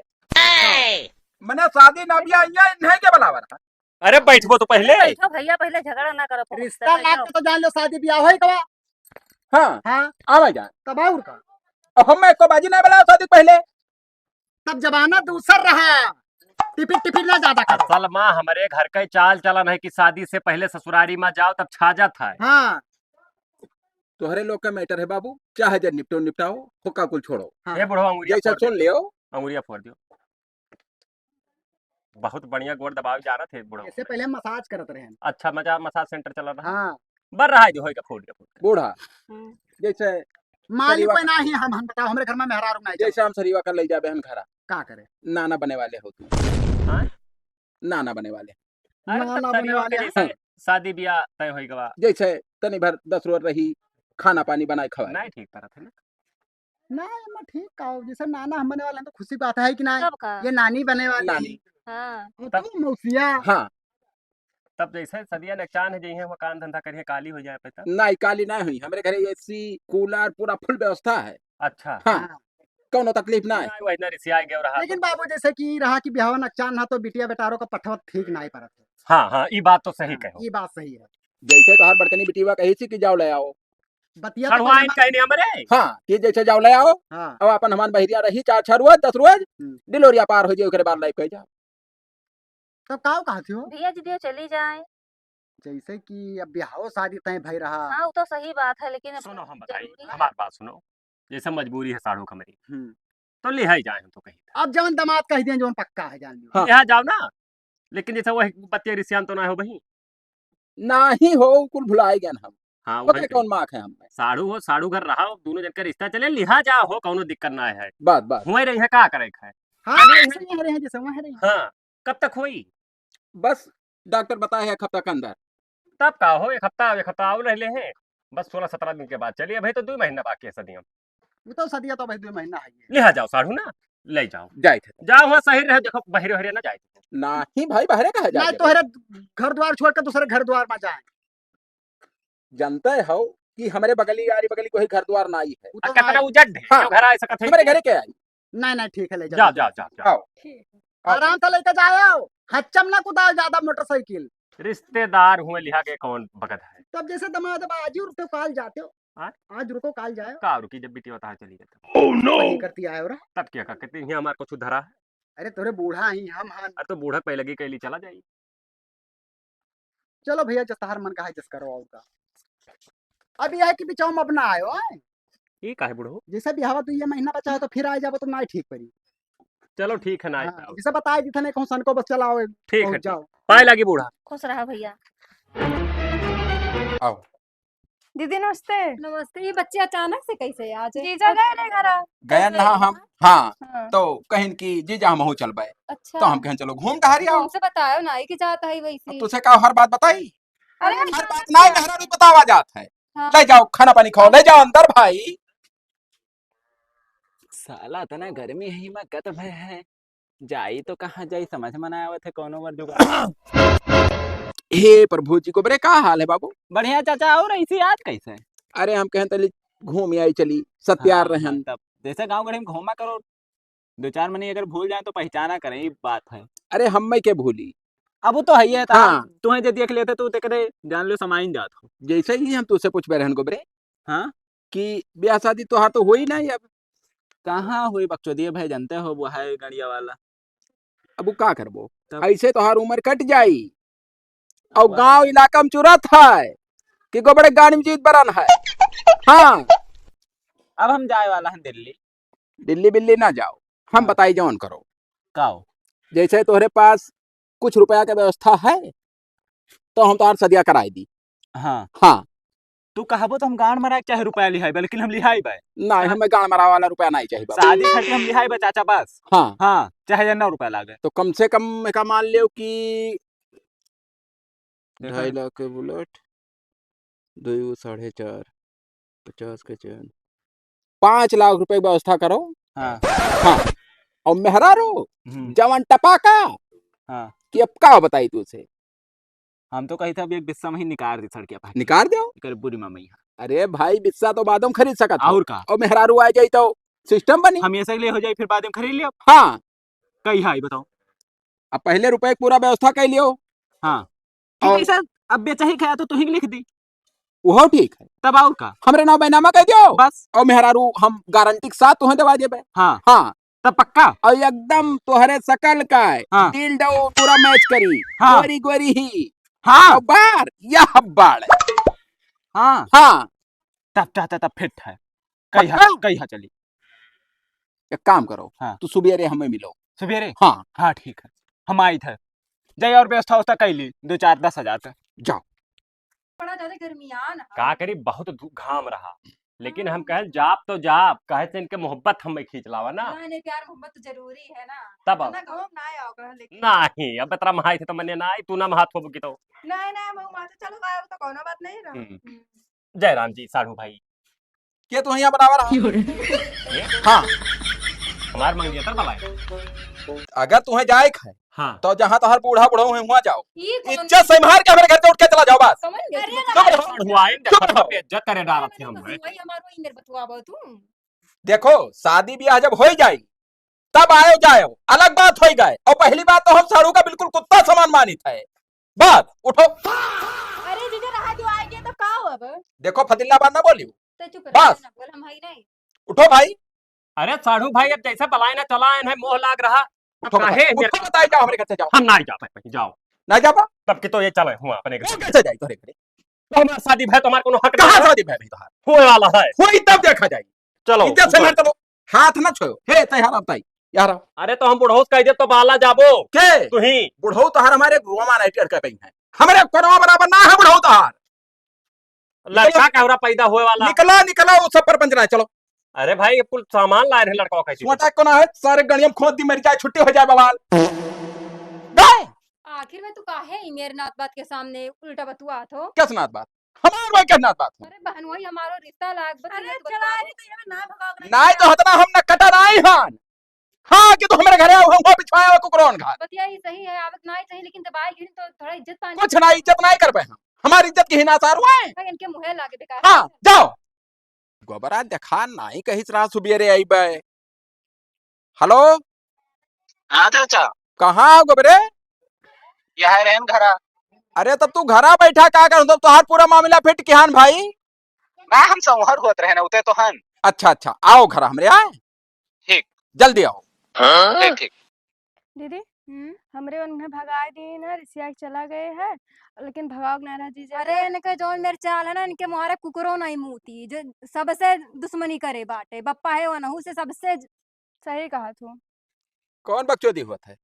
मने शादी ना बियाह, ये नहीं के बराबर है। अरे बैठबो तो पहिले। बैठो भैया, पहिले झगड़ा ना करो, फोकट से रिश्ता बैठो। लाग के तो जान लो शादी बियाह होई गवा। हाँ, हाँ। आवे जाए। तब और का? अब हम एको बाजी ना बलाओ शादी के पहिले। तब जमाना दूसर रहा, टिपिर टिपिर ना ज्यादा करो। असल मा हमरे घर के चाल चलन है कि शादी से पहिले ससुरारी मा जाओ तब छाजत है। हाँ। तोहरे लोग का matter है बाबू, चाहे जब निपटो निपटाओ, होका कुल छोड़ो। हाँ। ए बुढ़वा, अंगुरिया जैसा फोड़ सुन दे। लियो। अंगुरिया फोड़ दियो। बहुत बढ़िया गोड़ दबावे जानत है बुढ़वा। इससे पहिले हम massage करत रहे हैं। अच्छा, मजा massage center चलत रहा। हाँ। बर रहा है जो होई का फोड़ के, फोड़ के। बूढ़ा, हम्म। जैसे मालिक सरीवा बना ही हम, हम बताओ, हमरे घर में मेहरारू नहीं जैसे चलत। हम सरीवा का ले जाबे हन घरा। का करे? नाना बने वाले हो तू। हाँ? नाना बने वाले। अरे, नाना तब बने सरीवा वाले के हैं। जैसे शादी बियाह तय होई गवा। जैसे तनी भर दस रोज रही, खाना पानी बनाए खवाए। नहीं ठीक तरह थे ना। ना, एमा ठीक का हो? जैसे नाना हम बने वाले हैं तो खुशी की बात है कि नहीं? तब का? ये नानी बने वाली नानी। है। हाँ। और तब तू मौसिया। हाँ। तब जैसे सदिया ने चान है, जइहे वो काम धंधा करिए, काली हो जाए पे तब। नहीं, काली नहीं हुई। हमरे घरे AC, cooler, पूरा full व्यवस्था है। अच्छा। हाँ। हाँ। कौनो तकलीफ ना है। नहीं, वही ना रिसिया गयो रहा। लेकिन बाबू, जैसे कि रहा कि बिहावा नकचान ना तो बिटिया बेटारों का पठवत ठीक नहीं परत है। हाँ, हाँ, ई बात तो सही हाँ, कहो। ई बात सही है। जैसे तोहार बड़कनी बिटिया कही थी कि जाओ ले आओ। बतिया तो सड़ुआइन पहले कहीं नहीं हमरे। हाँ, कि जैसे जाओ ले आओ। हाँ। अब अपन हमान बहिरिया रही चार छह रोज, दस रोज, हम्म। डिलोरिया पार हो जाए, ओकरे बाद लाइफ कह जाओ। तब काव कहत हो? भेज दियो, चली जाए। जैसे कि अब बिहाव शादी तय भई रहा। हाँ, वो तो सही बात है, लेकिन अब सुनो, हम बताई, जरूरी है। हमार बात सुनो, जैसे मजबूरी है साढ़ू कमरी, हम्म। तो लिहाई जाए हम तो कहीं। अब जवन दामाद कह दिए, जवन पक्का है, जान लियो। हाँ। लिहा जाओ ना, लेकिन जैसे वही बतिया रिसियान तो ना हो बही। नाही हो, कुल भुलाए गए हम। हाँ, पता वही है कौन कही। माँ है हम? साढ़ू हो, साढ़ू घर रहा हो, दोनों जन का रिश्ता चले, लिहा जा हो, कौनो दिक्कत ना है। बात, बात। हुए रही है, का करे है? हाँ, अरे ऐसे ही रहे हैं, जैसे वहाँ रहे हैं। हाँ, कब तक होई? बस डॉक्टर बताए है एक हफ्ता के अंदर। तब का हो, एक हफ्ता, एक हफ्ता और रह ले हैं, बस सोलह सत्रह दिन के बाद चलिए। भाई, तो दो महीना बाकी है सदियों। वो तो सदिया तो भाई दो महीना है ये। लिहा जाओ साढ़ू ना, ले जाओ। जाए थे। जाओ, वहाँ सही रहे, देखो बहरे वहरे ना जाए। नाही भाई, बहरे कहाँ जाए? नहीं, तोहरे घर द्वार छोड़ के दूसरे घर द्वार में जाए। जानते हो कि हमरे बगली, आरी बगली कोई घर द्वार नहीं है। वो तो आ, कितना नहीं। उजड़ है, हाँ। क्यों घर आ सकत है? हमरे घरे के आई। नहीं, नहीं, ठीक है, ले जाओ, जाओ, ले जाओ, जाओ। जाओ। आओ। ठीक है। आओ। आराम से लेके जाओ, हच्चम ना कुदाओ ज्यादा मोटरसाइकिल। रिश्तेदार हुए लिहा के कौन बगत है? तब जैसे दमाद बा, आज ही रुको, काल जाते हो। हाँ? आज रुको, काल जाओ। का रुकी, जब बिटिया तहार चली गई तब? Oh no! वही करती आयो रहा। तब क्या का, कितनी ही हमार कुछ धरा है? अरे तोरे बूढ़ा ही हम हन। अरे तो बूढ़ा पहले की कैली चला जाई। चलो भैया, जस तहार मन का है, जस करो और का। अब यह है कि बिचाओ में अब ना आयो, आए? ई काहे बुढ़ऊ? जैसे बिहावा दुइये महीना बचा है तो फिर आ जाबो तो ना ठीक पड़ी। चलो ठीक है, ना हाँ, आओ। जैसे बताए दी थने कहूँ सन को बस चलाओ, ठीक है, पहुँच ठीक। जाओ। पाए लागी बूढ़ा। खुश रहा भैया। आओ। दीदी नमस्ते। नमस्ते। ये बच्चे अचानक से कैसे आज? जीजा गए रहे घरा। गए ना हम, हाँ। हाँ। तो कहिन कि जीजा हमहू चलबे। अच्छा। तो हम कहन चलो घूम टहरी आओ। हमसे बतायो ना कि जात है वैसे। अब तुझसे का हर बात बताई? अरे हर बात नहीं, मेहरारू बतावा जात है। हाँ। ले जाओ, खाना पानी खाओ, ले जाओ अंदर भाई। साला इतना गर्मी है, हिमा गत भय है, जाई तो कहाँ जाई, समझ में ना आवत है कौनो बर जुगाड़। हे प्रभु जी को बरे, का हाल है बाबू? बढ़िया चाचा, और ऐसी आज कैसे? अरे हम कहन तली घूम आई चली, सत्यार हाँ, रहन। तब जैसे गाँव गढ़ी में घूमा करो, दो चार मनी अगर भूल जाए तो पहचाना करें, ये बात है। अरे हम मैं के भूली? अब वो तो है ही है, हाँ। तुम्हें जे देख लेते तो ते कदे जान लो समाइन जात हो। जैसे ही हम तुझसे पूछबे रहन गोबरे, हाँ? कि ब्याह शादी तोहार तो होई ना अब। कहाँ होई बकचोदिए भाई, जानते हो वो है गड़िया वाला। अब वो का करबो? तब? ऐसे तोहार उम्र कट जाई। और अब गांव इलाका में चुरत है कि गोबड़े गाड़ी में जीत बरन है। हाँ। अब हम जाए वाला हैं दिल्ली। दिल्ली बिल्ली ना जाओ, हम हाँ। बताई जौन करो। का हो? जैसे तोहरे पास कुछ रुपया के व्यवस्था है, तो हम तोहार सदिया कराई दी। हाँ। हाँ। तू कहबो तो हम गांड मराए के चाहे रुपया लिहाई बा, लेकिन हम लिहाई बा। नहीं, हाँ। हमें गांड मराए वाला रुपया नहीं चाहिए बाबू। शादी खातिर हम लिहाई बा चाचा बस। हाँ। हाँ, चाहे जन्ना रुपया लागे। तो कम से कम एका मान लियो कि देखो। ढाई लाख के बुलेट, दो साढ़े चार, पचास के चैन, पाँच लाख रुपए की व्यवस्था करो। हाँ। हाँ। और मेहरारू, हम्म। जवान टपाका, हाँ। कि अब का बताई तुझसे? हम तो कही था, अभी एक बिस्सा में ही निकाल दी सड़किया पर। निकाल दो। एकर बुरी मामा यहाँ। अरे भाई, बिस्सा तो बाद में खरीद सकत हो। और का? और मेहरारू आ जाई तो सिस्टम बनी। हम ये सब ले हो जाई, फिर बाद में खरीद लियो। हाँ। कहिया आई बताओ? अब पहिले रुपये के पूरा व्यवस्था कइ लियो। हाँ। ठीक है और सर, अब बेचही खाया तो तुही लिख दी। उहो ठीक है। तब और का? हमरे नाव बैनामा कइ दियो। बस। और मेहरारू हम गारंटी के साथ तुहे देवा देबे। हाँ। हाँ। तब पक्का? और एकदम तोहरे सकल का है। हाँ। दिल डो पूरा मैच करी। हाँ। गोरी गोरी ही। हाँ। और बार यह बाड़। हाँ। हाँ। तब, तब, तब, तब फिट है। कहिया, पक्का? कहिया चली? एक काम करो, हाँ। तू सुबेरे हमें मिलो। सुबेरे? हाँ। हाँ, ठीक है। हम आई थे। जाई और व्यवस्था उवस्था कइ ली, दो चार दस हजार का। जाओ। बड़ा ज्यादा गर्मियान है। का करी, बहुत धू-, घाम रहा। लेकिन हम हाँ। कहल, "जाप तो जाप," कहे से इनके मोहब्बत हमें खींच लावा ना। नहीं, नहीं, प्यार मोहब्बत तो जरूरी है ना। तब अब। इतना घाम ना आओ कहा, लेकिन नहीं, अब इतना महाई थे तो मने ना आई, तू ना महात होबो की तो। नहीं, नहीं, हम माते चलो गायब तो कोनो बात नहीं रहा। हम्म। हम्म। जय राम जी, साढ़ू भाई। के तू यहाँ बराबर हो? ये? हाँ। हमार मंगेतर बलाए। अगर तुम्हें जाए के है, हाँ। तो जहाँ तोहर बूढ़ा बुढ़ऊ है, वहाँ जाओ। ई कौन इज्जत से मार के हमारे घर से उठ के चला जाओ, बस। कौन इज्जत? अरे, चुप रहो। हुआ है, चुप रहो। बेइज्जत करे डालत है हमरे। वही हमारो इंदर बतुआ बा तू। देखो, शादी ब्याह जब होई जाई, तब आयो जायो, अलग बात होई गए। और पहली बात तो हम साढ़ू का बिल्कुल कुत्ता समान मानित है। बस, उठो। अरे जीजा, रहा दियो, आए गए तो का हो अब? देखो, फदिल्लाबाद ना बोलियो। तो चुप बस। रहो, ना बोल, हम हई नहीं। उठो भाई। अरे साढ़ू भाई, अब जैसे बलाए ना चला आए हैं, मोह लाग रहा। अब उठो काहे बताई, मेरे उठो बताई, जाओ, हमरे घर से जाओ। हम ना जाते हैं, जाओ। ना जाबा? तब कि तो ये चले हुआ अपने घर। वो कैसे जाई तोरे घरे? तो हमार शादी भाई, तुम्हार कोनो हक कहाँ नहीं है। शादी भाई, भाई तोहार? होए वाला है। होई तब देखा जाई। चलो, इज्जत से ऊपर। ना चलो, हाथ ना छोयो। हे, तै हराम ताई, यार। अरे, तो हम बुढ़ऊ से कह दे तो बाला जाबो। के? तू ही। बुढ़ऊ तोहार हमारे गुरुआ मार आई टेढ़ कर पई है। हमरे कोनवा बराबर ना है बुढ़ऊ तोहार। लड़का निकलो। कहरा पैदा होए वाला। निकलो, निकलो, वो सब परपंच ना है, चलो। अरे भाई, ये कुल सामान लाए रहे लड़का कैसे? सोटा कोना है, सारे गणियम खोद दी, मर जाए, छुट्टी हो जाए बवाल। बे! आखिर में तू काहे ई मेरे नात बात के सामने उल्टा बतुआत हो? कैस नात बात? हमार भाई के नात बात हो। अरे बहन, वही हमारो रिश्ता लाग बा, अरे तू बता चला दे। रे, तो ये ना भगाओ, नहीं ना तो हतना हम न कटा नाई हन। हाँ, कि तू हमरे घरे आओ, हम हो बिछवाया हो कुकुरन घर। बतिया ही सही है, आवत नाई सही, लेकिन जब आए गिरी तो थोड़ा इज्जत पानी कुछ ना, इज्जत नाई करबे हम। हमारी इज्जत की हिना सार हुआ है। भाई, इनके मुँहे लागे बेकार। हाँ, जाओ। गोबरा देखा नाई कहिस रहा सुबेरे अइबे। हेलो? हाँ चाचा। कहाँ हो गोबरे? यह रहन घरा। अरे तब तू घरा बैठा का कर, तब तोहार पूरा मामला फिट किहान भाई। ना हम संवहर होत रहे ना, उते तो हन। अच्छा, अच्छा, आओ घरा हमरे, आए। ठीक। जल्दी आओ। हाँ? ठीक, ठीक। दीदी, हम्म? हमरे उन्हें भगाए दिए ना, रिसिया के चला गए है, लेकिन भगाओ के ना रहा जीजा। अरे, इनके जौन मेरे चाल है ना, इनके मुहारे कुकुरो नहीं मूती, जो सबसे दुश्मनी करे बाटे, बप्पा है वनहू से सबसे ज- सही कहा तू। कौन बकचोदी होत है?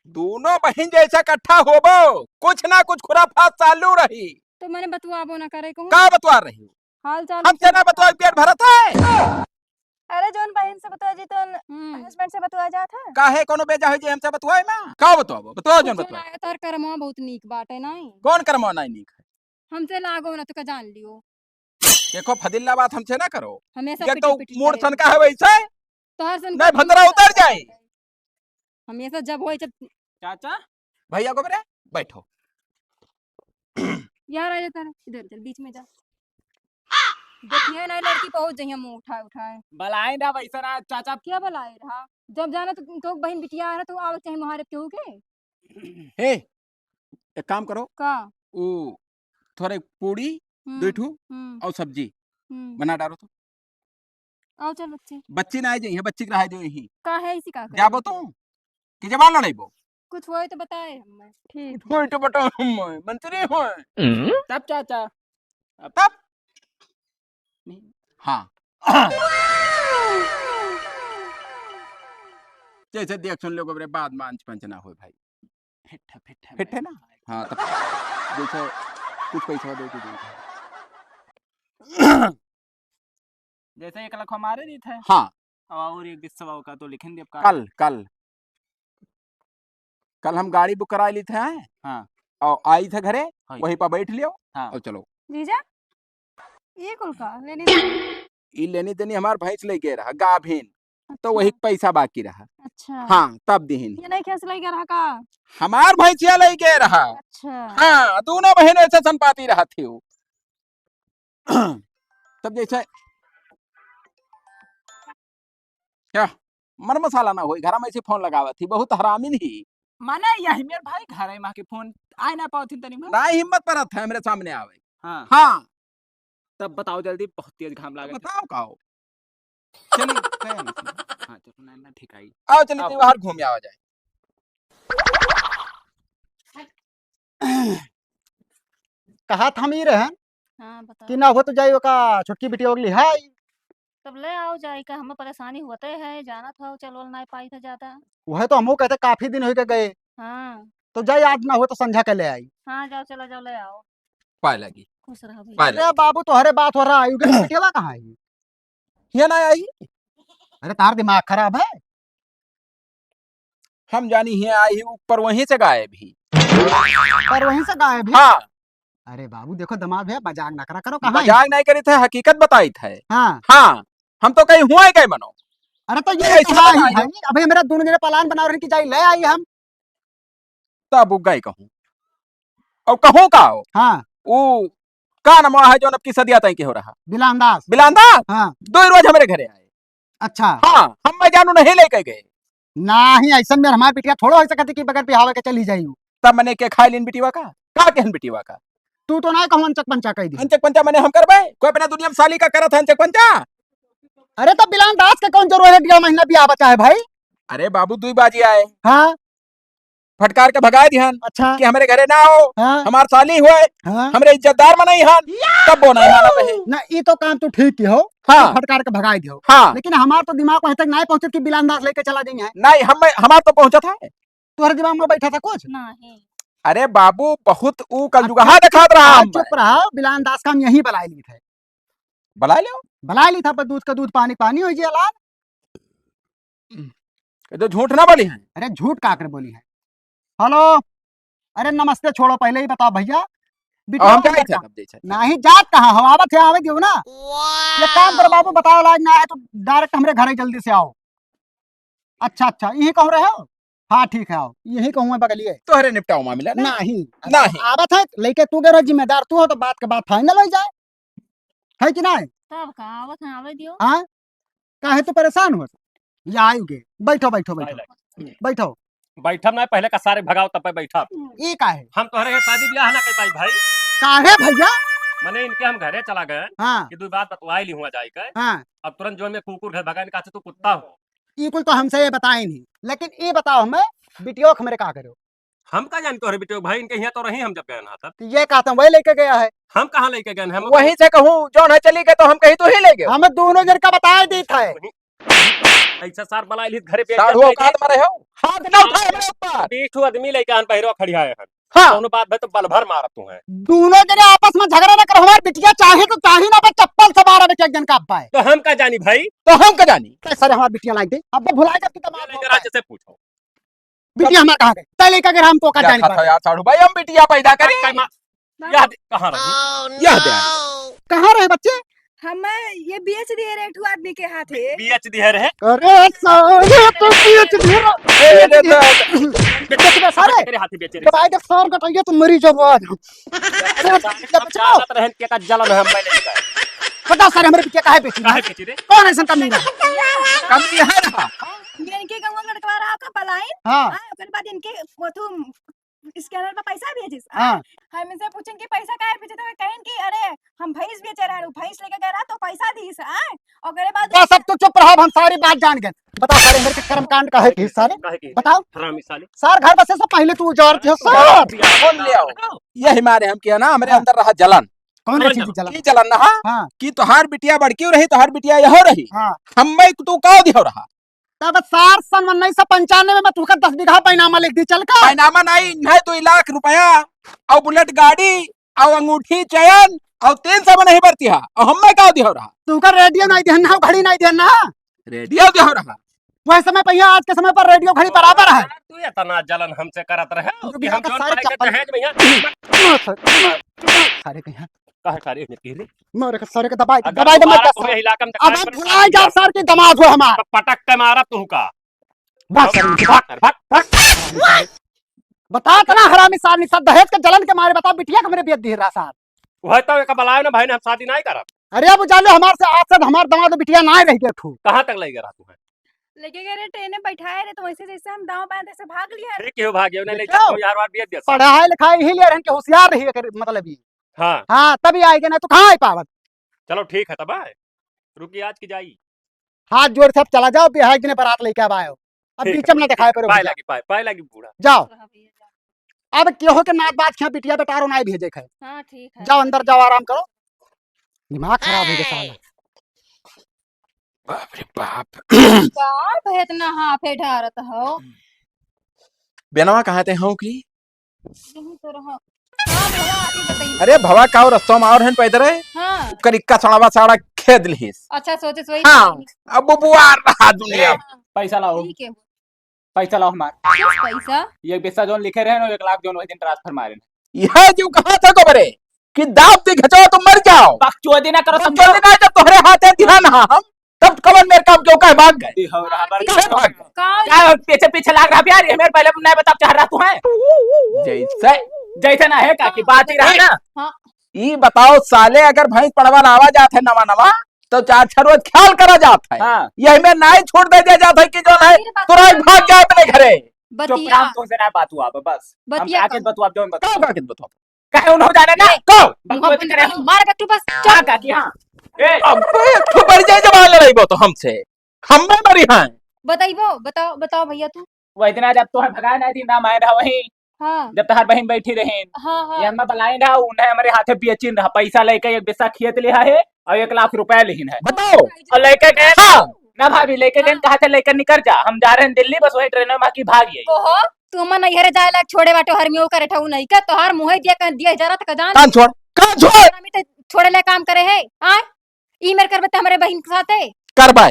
दोनों बहिन जैसे इकट्ठा होबो, कुछ ना कुछ खुराफात चालू रही। तो मैंने बतुआबो ना करे कहूँ। का बतुआ रही हो? हाल चाल हमसे ना बतुआ, पेट भरत है। अरे जौन बहिन से बतुआ जी तो न-, हम्म। Husband से बतुआ जात है। काहे कोनो बेजा हो जे हमसे बतुआए ना? का बतुआबो? बतुआ जौन कुछ बतुआ। ना, तोर करमवा बहुत नीक बाटे नाई। कौन करमवा नाई नीक है? हमसे लागो ना तो का जान लियो। देखो फदिल्ला बात हमसे ना करो। हमेशा ये पिटी तो पिटी मूड करे। सन का है वैसे। तोहर सन नहीं का भतरा उतर जाए। हमेशा जब होए जब चाचा। भैया को मेरे बैठो। यार आ जाता है, इधर, इधर बीच में जा। देखिए ना लड़की पहुंच जाइए मुंह उठाए उठाए। बलाए ना वैसा ना चाचा। क्या बलाए रहा? जब जाना तो, तो बहन बिटिया आ रहा तो आवक चाहे मुहारे केहू के। हे, एक काम करो। का? ऊ थोड़े पूड़ी, हम्म, दुई ठू हम्म, और सब्जी हम्म। बना डालो तो। आओ चल बच्ची। बच्ची ना आ जाइए, बच्ची के रहा दो यहीं। का है इसी का करे? जाबो तो कि जबान लड़ाइबो? कुछ होए तो बताए हमें। ठीक। कुछ होए तो बताओ हमें, मंत्री होए। हम्म। तब चाचा। अब तब? नहीं। हाँ। जैसे देख सुन लो गोबरे, बाद में अंच पंच ना होए भाई। फिट है, फिट है फिट है भाई। ना? हाँ, तब जैसे कुछ पैसा दे के दे। जैसे एक लाख हमारे दी थे। हाँ। और एक बिस्सा का तो लिखन दे आपका। कल, कल। कल हम गाड़ी book कराए ली थे, हैं? हाँ। और आई थे घरे, हाँ। वहीं पर बैठ लियो हाँ। और चलो। जीजा, ये कुल का लेनी देनी? ई लेनी देनी हमार भैंस ले गए रहा, गाभिन। तो अच्छा। वही पैसा बाकी रहा। अच्छा। हाँ, तब दिहिन। ये नहीं खेस ले गए रहा का? हमार भैंसिया ले गए रहा। अच्छा। हाँ, दोनों बहन ऐसे संपाती रहा थी वो। तब जैसे क्या मर मसाला ना होई, घर में ऐसे फोन लगावत ही, बहुत हरामिन ही। माने यही मेर भाई घर में के फोन आए ना पावत ही तनी में। ना हिम्मत परत है हमरे सामने आवे। हाँ। हाँ। तब बताओ जल्दी, बहुत तेज घाम लागत है। बताओ का हो? चली, कहे नहीं सुनी। हाँ, चलो, ना, ना, ठीक आई। आओ, चली, आओ। तू बाहर घूम आवा जाए। कहा था हम ही रहन हाँ, बताओ। कि ना हो तो जाई ओका छोटकी बिटिया ओक लिहाई। तब ले आओ जाई का, हमें परेशानी होते है, जानत हो, चलो ना पाई था ज्यादा। वह तो हमहू कहते काफी दिन हो के गए। हाँ। तो जाई आज ना हो तो संझा के ले आई। हाँ, जाओ, चलो जाओ, ले आओ। पाए लगी। खुश रहो भैया। पाए अरे लगी। बाबू, तोहरे बात हो रहा, आयु के बिटिया कहाँ है? ये ना आई। अरे, तार दिमाग खराब है। हम जानी है आई ही, ऊपर वहीं से गायब ही। पर वहीं से गायब ही? हाँ। अरे बाबू, देखो, दमाद भैया, मजाक ना करा करो, कहाँ है? मजाक नहीं करी थे, हकीकत बताई थे। हाँ। हाँ, हम तो कहीं हुआ ही कहीं मनो। अरे, तो ये ऐसा कहाँ ही बताइए। है? अभी मेरा दोनों जने प्लान बना रहे कि जाई ले आई हम। तब उ गए कहूँ। और कहूँ का हो? हाँ। उ का नमवा है जौन अब की सदिया तय के हो रहा? बिलान दास। बिलान दास? हाँ। दो रोज हमरे घरे आए। अच्छा। हाँ, हम मैं जानू नहीं लेके गए। नाही, ऐसन में हमार बिटिया थोड़ो हो सकती कि बगैर बिहावे के चली जाई। तब मने के खाए लिन बिटिवा का? का केहन बिटिवा का? तू तो ना कहूँ अनचक पंचा कह दी। अनचक पंचा मने हम करबे? कोई अपना दुनिया में साली का करत है अनचक पंचा? अरे तो बिलान दास के कौन जरूरत है, डेढ़ महीना बियाह बचा है भाई? अरे बाबू, दुई बाजी आए। हाँ। फटकार के भगाए दिहन अच्छा। कि हमरे घरे ना आओ, हाँ। हमार साली हुए, हाँ। हमरे इज्जतदार मनई हन, तब वो नहीं मानत है। ना, ई तो काम तू ठीक की हो, हाँ। तू फटकार के भगाए दियो। हाँ। लेकिन हमार तो दिमाग में तक नहीं पहुँचत कि बिलान दास लेके चला जाइए। नहीं, हम, हमार तो पहुँचत है। तोहरे दिमाग में बैठा था कुछ? नहीं। अरे बाबू, बहुत ऊ कलजुगहा अच्छा, दिखात रहा अच्छा, हम। चुप रहा, बिलान दास का हम यहीं बुलाए ली थे। बुलाए लियो। बुलाए ली था, पर दूध का दूध, पानी पानी हो जिया लाल। ये तो झूठ ना बोली है। अरे झूठ का कर बोली है? हेलो, अरे नमस्ते छोड़ो, पहले ही बताओ भैया। अब हम बिटिया जाए थे, का? अब जाए थे। नहीं, जात कहाँ हो? आवत है, आवे दियो ना। ये काम करो बाबू, बताओ, लाज ना है तो डायरेक्ट हमरे घरे जल्दी से आओ। अच्छा, अच्छा, यही कहूँ रहे हो? हाँ, ठीक है, आओ, यही कहूँ मैं बगलिए। तोहरे निपटाओ मामला ना? नहीं, नहीं। आवत है, लेके तू गए रहो, जिम्मेदार तू हो, तो बात के बात फाइनल हो जाए, है कि नहीं? तब का, आवत है, आवे दियो। हाँ, काहे तू परेशान हो? या आयुगे, बैठो, बैठो, बैठो, बैठो। बैठब ना, पहले का सारे भगाओ, तब पे बैठब। ये का है? हम तोहरे के शादी ब्याह ना कर पाई भाई। काहे भैया? मने इनके हम घरे चला गए हाँ। कि दो बात बतवाई ली हुआ जाए के। हाँ। अब तुरंत जोन में कुकुर घर भगा, इनका से तू कुत्ता हो। ई कुल तो हमसे ये बताए नहीं, लेकिन ये बताओ हमें, बिटियो के हमरे का करो? हम का जानी तोहरे बिटियो भाई, इनके यहाँ तो रही हम जब गए ना तब। तो ये कहता हूँ, वही लेके गया है। हम कहाँ लेके गए हैं? हम वहीं से कहूँ, जौन है चली गए, तो हम कहीं तो ही ले गए। हमें दोनों जन का बताए देत है। ऐसा सार बला ली घरे पे साढ़ू एकदम औकात में रहे हो, हाथ ना उठाए हमरे ऊपर। बीस ठो आदमी लेके आन पहिरो खड़ी आए हैं। हाँ। कौनो बात भाई तो बल भर मारत तू है। दोनों जने आपस में झगड़ा ना करो, हमार बिटिया चाहे तो चाहे ना, पर चप्पल से मारा बेटा एक जन का अब्बा है। तो हम का जानी भाई? तो हम का जानी? कैसे रे हमार बिटिया लाग दे, अब भुला जा तू तमाम ये लेके राज्य से पूछो। बिटिया हमार कहाँ गए? तै लेकर गए हम तो का क्या जाने खाता पाए। यार साढ़ू भाई, हम बिटिया पैदा करी। कहाँ रही? यह दे। कहाँ रहे बच्चे? हमें ये बेच दिए रहे एक ठो आदमी के हाथे। बेच दिए रहे? अरे साले, तो बेच दिए रहे। ए, दे, दे, दे। बेच दिए सारे। तेरे हाथे बेच रहे। जब आएगा सार कटाइए तो मरी जाबो आज। अरे, सारे जब सब बचाओ। जानत रहन के का जलन है, हम पहले ही कहे। बताओ सारे, हमरे बिटिया काहे बेची? काहे बेची रे? कौन ऐसा कमी रहा? कमी है रहा। ये इनके गाँव लड़कवा रहा का पलायन। हाँ। हाँ, ओकर बाद इनके वो तू scanner पर पैसा भेजिस, हाँ। हाँ। हम इनसे पूछन कि पैसा काहे भेजे, तो कहेन कि अरे, हम भैंस बेचे रहे, भैंस लेके गए रहा, तो पैसा दीस, हाँ। ओकरे बाद बस, अब तू चुप रहा, हम सारी बात जान गए। बताओ सारे, मेरे के कर्मकांड का है कि सारे? काहे की? बताओ। हरामी साले। सार घर बसे से पहले तू उजाड़ दियो, सार। कौन ले आओ? यही मारे हम किया ना, हमरे हाँ। अंदर रहा जलन। कौन कौन सी जलन? जलन? ये जलन ना, हाँ? हाँ। कि तोहार बिटिया बड़की रही, तोहार बिटिया यहो रही। हाँ। हम्मे तू का दिहो रहा? तब सार सन उन्नीस सौ पंचानवे में तुहका दस बीघा पैनामा लिख दी, चल का? पैनामा नहीं, नहीं, दो लाख रुपया और बुलेट गाड़ी और अंगूठी चैन और तीन सौ में नहीं बरती है। और हम्मे का दिहो रहा? तुहका रेडियो नहीं देना, घड़ी नहीं देना। रेडियो दिहो रहा। वह समय पर यहाँ आज के समय पर रेडियो घड़ी बराबर है। तू इतना जलन हमसे करत रहे जो कि हम बिहार का जोन सारे पाए के चप्पल दहेज में यहाँ सारे कहीं कहे सारे ने कह रे। मारे के सारे के दबाई दे, अगर दबाई दे, मत दोबारा कर। पूरे इलाका में अब दिखाई हम पड़े भुला तो जाओ, सार के दमाद हो हमार। पटक के मारब तू का। बस करो, बस। भाग, भाग, भाग। बता तना हरामी सार, निशा दहेज के जलन के मारे बता बिटिया के हमरे बेच दिए रहा सार। वह तो एक बलायो ना भाई ने हम शादी नहीं करब। अरे अब जान लो हमार से आज से हमार दमाद बिटिया ना रह गए ठू। कहाँ तक ले गया तू है? लेके गए रे, ट्रेन में बैठाए रे, तो वैसे जैसे हम दाँव बाएँ तैसे भाग लिया रे। ठीक है, भाग गया, उन्हें ले देखो, जा, कोई हर बार भी दिया। पढ़ाई लिखाई ही ले रहे हैं कि होशियार रही है, अगर मतलब ये। हाँ। हाँ, तभी आएगा, ना तो कहाँ आई पावत। चलो ठीक है, तब आए। रुकी आज की जाई। हाथ जोड़ से अब चला जाओ, बिहार दिन बारात लेके अब आयो। अब ठीक है, बीच में ना ठीक दिखाए है। पड़ो पाए भैया। लागी, पाए, पाए लागी बूढ़ा। जाओ। हाँ भैया, जाओ। अब केहू के नात बात खिया बिटिया बेटारो नाई भेजे खाए। हाँ, ठीक है। जाओ अंदर जाओ, आराम करो। दिमाग खराब हो गया साला। बाप रे बाप। का भे इतना हाफे ढारत हो? बेनवा कहाँ ते हो की? यहीं तो रहो। हाँ, भवा, आप ही बताइए। अरे भवा का और रस्ता में और हैं पैदल है? हाँ। ओकर इक्का सड़वा साड़ा खेद लिहिस। अच्छा, सोचे सोई हाँ, बताइए। अब वो बुआर रहा दुनिया। हाँ। पैसा लाओ। ठीक है। पैसा लाओ हमार। किस पैसा? ये पैसा जौन लिखे रहे ना, एक लाख जौन वही दिन ट्रांसफर मारे ना। यह जो कहा था गोबरे कि दाब दे घचवा तो मर जाओ। बकचोदी ना करो, समझो। बकचोदी ना, जब तोहरे हाथे दिहा ना हम, तब कवन मेरे काम क्यों कहे भाग गए? ये हो रहा बड़ कैसे भाग गए? का? क्या पीछे पीछे लाग रहा प्यार? ये मेरे पहले नहीं बता, चाह रहा तू है? जैसे जैसे ना है का कि बात ही रहा ना। हाँ। ई बताओ साले, अगर भैंस पड़वा लावा जात है नवा नवा, तो चार छह रोज ख्याल करा जात है। हाँ। यही में नाई छोड़ दे दिया जात है कि जो है, फिर बता तुरंत भाग जाए अपने घरे। बतिया। चुप रहा, तुमसे ना बात हुआ अब, बस। हम बतिया का के कौन? बतुआ, जो हम बतुआ। का, का के बतुआ? काहे उन्हों जाने ना? ए, कहो। मुँह बकचोदी बंद करे कर, हम। मार बे तू बस, चुप। हाँ, काकी, हाँ। ए, अब तू बढ़ जाए जब लड़ाई तो हमसे। हम में मरी हैं। बताइबो, बताओ, बताओ भैया तू। वही दिन आज अब तोहर भगाए ना दिन राम आए रहा वहीं। हाँ। जब तोहर बहिन बैठी रही। हाँ, हाँ। ये हमें बुलाए रहा, उन्हें हमारे हाथे बेचिन रहा, पैसा लेके एक बिस्सा खेत लिहा है और एक लाख रुपया लिहिन है। बताओ। और लेके गए। हाँ। ना भाभी, लेके गए, हाँ। कहा थे लेकर निकल जा, हम जा रहे हैं दिल्ली, बस वही ट्रेन में बाकी भाग गई। ओहो, तू हमार नैहरे जाए लायक छोड़े बाटो, हर में करे ठऊ नहीं का, तोहार मुँह दिया कर दिया जरा तक जान। कान छोड़, कान छोड़। हमें तो छोड़े ले काम करे है, आ? ई मेर करबे त हमरे बहिन के साथे? करबे।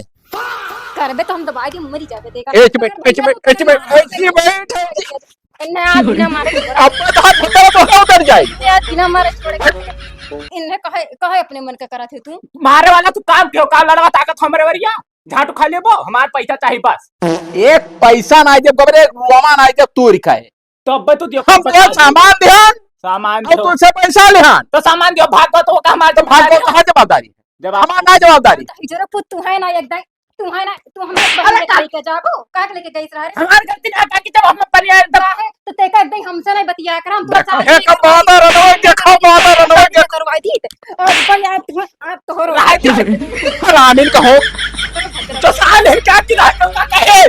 करबे तो हम दबाई दी, मरी जाबे, देखा। एक मिनट, एक मिनट, एक मिनट, एक मिनट। इन्हें आज बिना मारे छोड़े। अब तो हाथ भीतर तो उतर जाए। इन्हें आज बिना मारे छोड़े। इन्हें कहे, कहे अपने मन के करत है तू। मारे वाला तू काम क्यों, काम लड़वा ताकत हमरे वरिया? झाटू खा लेबो, हमार पैसा चाही बस। एक पैसा ना देब, गबरे एक रुआमा ना देब, तू रिका है। तो अब्बे तू दियो, हम पैसा तो सामान दिहन, सामान हम दियो। तुमसे पैसा लिहन। तो सामान दियो, भाग गो तो वो का हमार तो भाग गो, जवाबदारी? कहाँ जवाबदारी? जब आप हमार ना जवाबदारी। तो इजरो पुत तू है ना एकदम, तू है ना, तू हम अरे बहिन का लेके जाबो, का के लेके गई रहा रे? हमार गलती ना का कि जब हम बनिया एकदम काहे? तो ते का एकदम हमसे नहीं बतिया कर, हम तो देखो, साथ हे में का बात है, रनवे देखो, बात है, रनवे देखो। करवाई थी। और भाई आप, आप तो हो रहे। राय दे। रामीन कहो। तो साल है क्या कि राय दूंगा कहे?